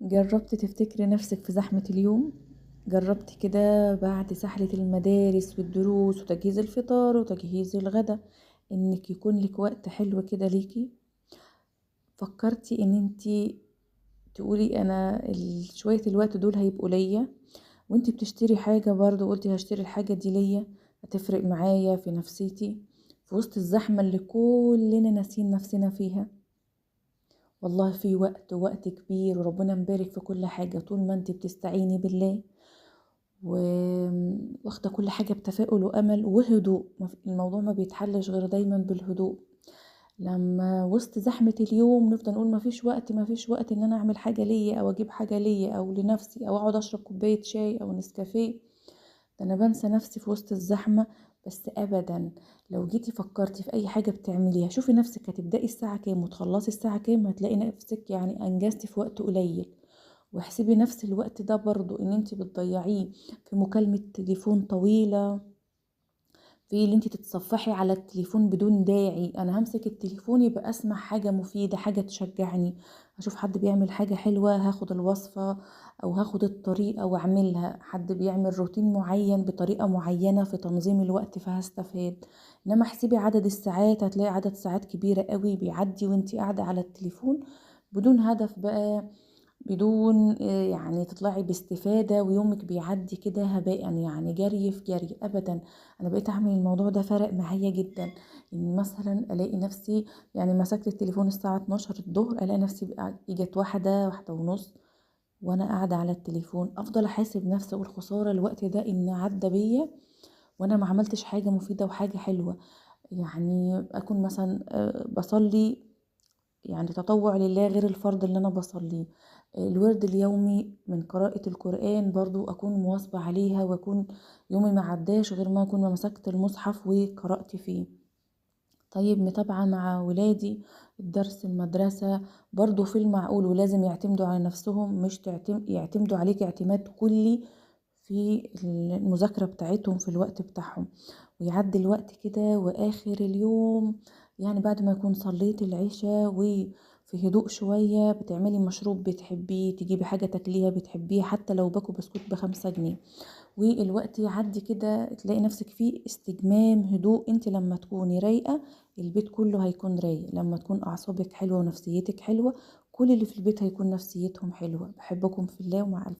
جربتي تفتكري نفسك في زحمة اليوم؟ جربتي كده بعد سحلة المدارس والدروس وتجهيز الفطار وتجهيز الغدا انك يكون لك وقت حلو كده ليكي؟ فكرتي ان انتي تقولي انا شوية الوقت دول هيبقوا ليا، وانتي بتشتري حاجة برضو قلتي هشتري الحاجة دي ليا، هتفرق معايا في نفسيتي في وسط الزحمة اللي كلنا ناسين نفسنا فيها. والله في وقت، وقت كبير، وربنا مبارك في كل حاجة طول ما انتي بتستعيني بالله واخدة كل حاجة بتفاؤل وأمل وهدوء. الموضوع ما بيتحلش غير دايما بالهدوء. لما وسط زحمة اليوم نفضل نقول ما فيش وقت، ما فيش وقت ان انا اعمل حاجة ليا او اجيب حاجة ليا او لنفسي او اقعد اشرب كوباية شاي او نسكافيه، ده انا بنسى نفسي في وسط الزحمة. بس ابدا لو جيتي فكرتي في اي حاجة بتعمليها، شوفي نفسك هتبدأي الساعة كام وتخلصي الساعة كام، هتلاقي نفسك انجزتي في وقت قليل. واحسبي نفس الوقت ده برضو ان انتي بتضيعيه في مكالمة تليفون طويلة، في اللي انتي تتصفحي على التليفون بدون داعي. انا همسك التليفون يبقى اسمع حاجة مفيدة، حاجة تشجعني، اشوف حد بيعمل حاجة حلوة هاخد الوصفة او هاخد الطريقة واعملها، حد بيعمل روتين معين بطريقة معينة في تنظيم الوقت فهستفاد. انما احسبي عدد الساعات، هتلاقي عدد ساعات كبيرة قوي بيعدي وانتي قاعدة على التليفون بدون هدف بقى، بدون تطلعي باستفادة، ويومك بيعدي كده هباء، جري في جري. أبدا أنا بقيت أعمل الموضوع ده، فرق معايا جدا. إن مثلا ألاقي نفسي مسكت التليفون الساعة 12 الظهر، ألاقي نفسي بقى إجت 1:30 وأنا قاعدة على التليفون. أفضل أحاسب نفسي أقول خسارة الوقت ده إن عدى بيا وأنا ما عملتش حاجة مفيدة وحاجة حلوة. أكون مثلا بصلي تطوع لله غير الفرض اللي أنا بصليه، الورد اليومي من قراءة القرآن برضو أكون مواظبة عليها، وأكون يومي ما عداش غير ما أكون مسكت المصحف وقرأت فيه. متابعة مع ولادي الدرس المدرسة برضو في المعقول، ولازم يعتمدوا على نفسهم، مش يعتمدوا عليك اعتماد كلي في المذاكرة بتاعتهم في الوقت بتاعهم. ويعدي الوقت كده وآخر اليوم بعد ما يكون صليت العشاء وفي هدوء شوية بتعملي مشروب بتحبيه، تجيبي حاجة تاكليها بتحبيها، حتى لو باكو بسكوت ب5 جنيه. والوقت يعدي كده تلاقي نفسك فيه استجمام هدوء. انت لما تكوني رايقة البيت كله هيكون رايق، لما تكون أعصابك حلوة ونفسيتك حلوة كل اللي في البيت هيكون نفسيتهم حلوة. بحبكم في الله ومع الف